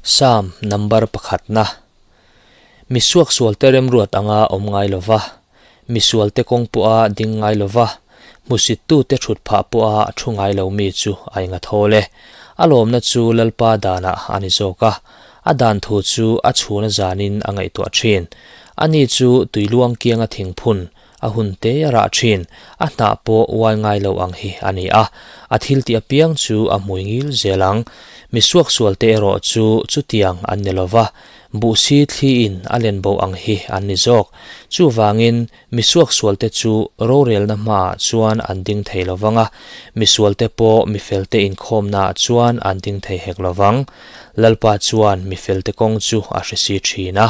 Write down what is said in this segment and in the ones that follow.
Psalm number pakhatna. Mi suaksualte remruat anga awm ngai lo va, mi sualte kawng pawha ding ngai lo va, hmusittute thut phah pawha thu ngai lo mi chu a inga thawl e. A lawmna chu Lalpa danah a ni zawk a, a dan thu chu a chhuna zanin a ngaihtuah thin. Ani chu tuiluang kianga thingphun, A hun te a rah thin, a hnah pawh uai ngai lo ang hi a ni a, a thil tih apiang chu a hmui ngil zel ang. Mi suaksualte erawh chu chutiang an ni lo va, buhsi thliin a len bo ang hi an ni zawk. Chuvangin, mi suaksualte chu rorelna hmaah chuan an ding thei lo vang a, mi sualte pawh mi felte inkhawmnaah chuan an ding thei hek lo vang. Lalpa chuan mi felte kawng chu a hre si thin a.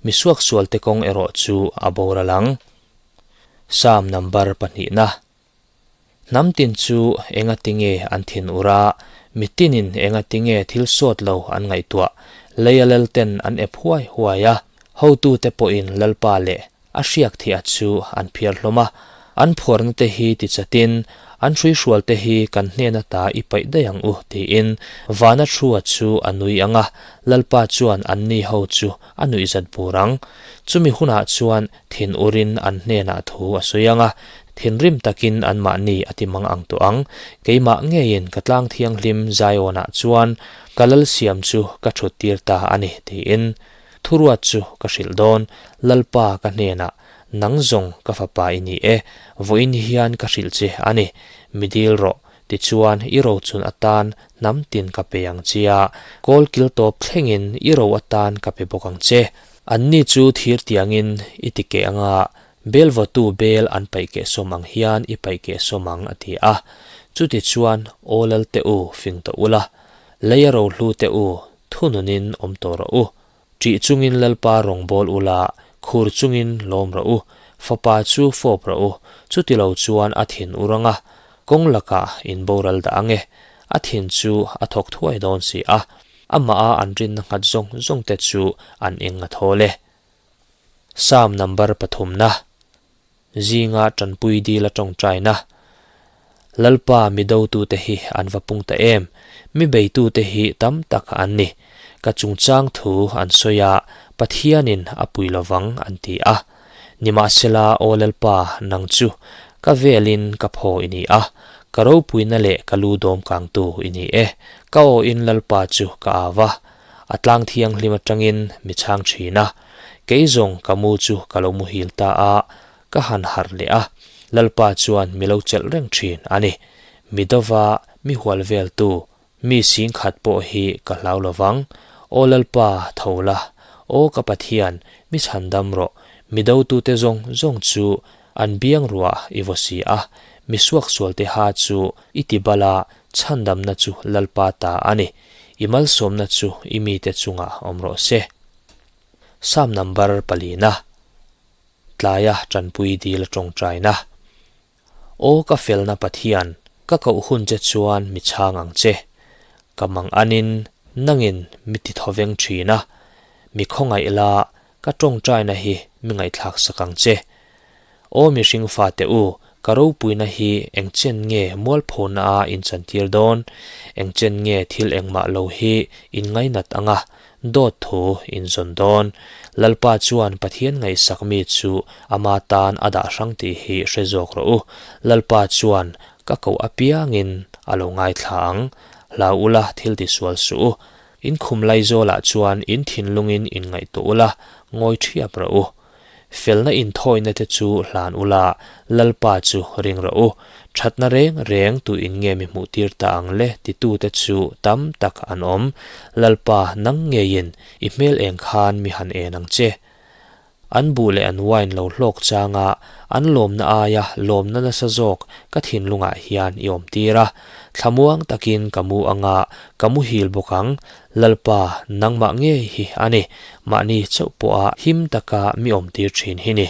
Mi suaksualte kawng erawh chu a boral ang. Psalm number pahnihna. Hnam tin chu enga tinge an thin ur a, mi tinin enga tinge thil sawt lo an ngaihtuah, leia lalten an ep huai huai a, hotute pawhin Lalpa leh a hriak thih a chu an phiar hlawm a, an phuarna te hi ti chatin, an hruihrual te hi kan hnen ata i paih daih ang u tiin Vana Thrua chu a nui ang a, Lalpa chuan anni ho chu a nuihzat bur ang. Chumi hunah chuan thin urin an hnenah thu a sawi ang a, thinrim takin anmahni a ti mang ang tawh ang. Keimah ngeiin ka tlang thianghlim Zion-ah chuan ka lal siam chu ka thut tir ta a ni tiin. Thuruat chu ka hrilh dawn, Lalpa ka hnenah, Nang zawng ka fapa i ni e, vawiin hian ka hrilh che a ni, mi dil rawh, tichuan i rochun atan hnam tin ka pe ang che a, kawl kil tawp thlengin i ro atan ka pe bawk ang che. Anni chu thir tiangin i ti keh anga, bel vawtu bel an paih keh sawm ang hian i paih keh sawm ang, a ti a. Chutichuan, Aw Lalte u, fing tawh ula, lei a rohlu te u, Thununin awm tawh rawh u. Ṭih chungin Lalpa rawngbâwl ula, khur chungin lawm rawh u. Fapa chu fawp rawh u. Chutilo chuan a thin ur ang a, kawng lakah in boral dah ang e. A thin chu a thawk thuai dawn si a. Amaha an rinna nghat zawng zawngte chu an eng a thawl e. Psalm number pathumna. Zinga ṭanpui dil a ṭawngṭaina. Lalpa mi dotute hi an va pung ta em? Mi beitute hi tam tak an ni. Ka chungchang thu an sawi a, Pathianin a pui lovang an ti a. Nimahsela, Aw Lalpa, nang chu ka velin ka phaw i ni a, ka ropuina leh ka lu dawm kangtu i ni e. Ka awin Lalpa chu ka au a, A tlang thianghlim atangin mi chhang thin a, kei zawng ka mu chu ka lo muhil ta a, ka han harh leh a, Lalpa chuan mi lo chelh reng thin a ni. Mi dova, mi hual veltu, mi singkhat pawh hi ka hlau lo vang. Aw Lalpa, tho la, aw ka Pathian, mi chhandam rawh, mi dotute zawng zawng chu an biang ruah i vaw si a, mi suaksualte ha chu i ti bal a, chhandamna chu Lalpa ta a ni. I malsawmna chu i mite chungah awm rawh se. Psalm number palina, Tlaia tanpui dil a tawngtaina. Aw ka felna Pathian, ka koh hun che chuan mi chhang ang che. Ka mang anin nangin mi ti thawveng thin a, mi khawngaih la Ka tawngtaina hi mi ngaihthlak sak ang che. Aw mihring fate u, ka ropuina hi eng chen nge mualphona a inchantir dawn? Eng chen nge thil engmah lo hi in ngainat anga dawt thu in zawn dawn? Lalpa chuan Pathian ngaihsak mi chu ama tan a dah hrang tih hi hre zawk rawh u. Lalpa chuan ka koh apiangin a lo ngaithla ang. Hlau ula thil tisual suh u. In khum laizawlah chuan in thinlungin in ngaihtuah ula, ngawi ṭhiap rawh u. Felna inthawina te chu hlan ula, Lalpa chu ring rawh u. Ṭhatna reng reng tu in nge mi hmuhtir ta ang le titute chu tam tak an awm. Lalpa, nang ngeiin i hmel eng khan mi han en ang che. An buh leh an wine lo hlawk changa an lawmna aia lawmna nasa zawk ka thinlungah hian i awm tir a. Thlamuang takin ka mu anga ka muhil bawk ang, Lalpa, nangmah ngei hi a ni, mahni chauh pawha him taka mi awm tir thin hi ni.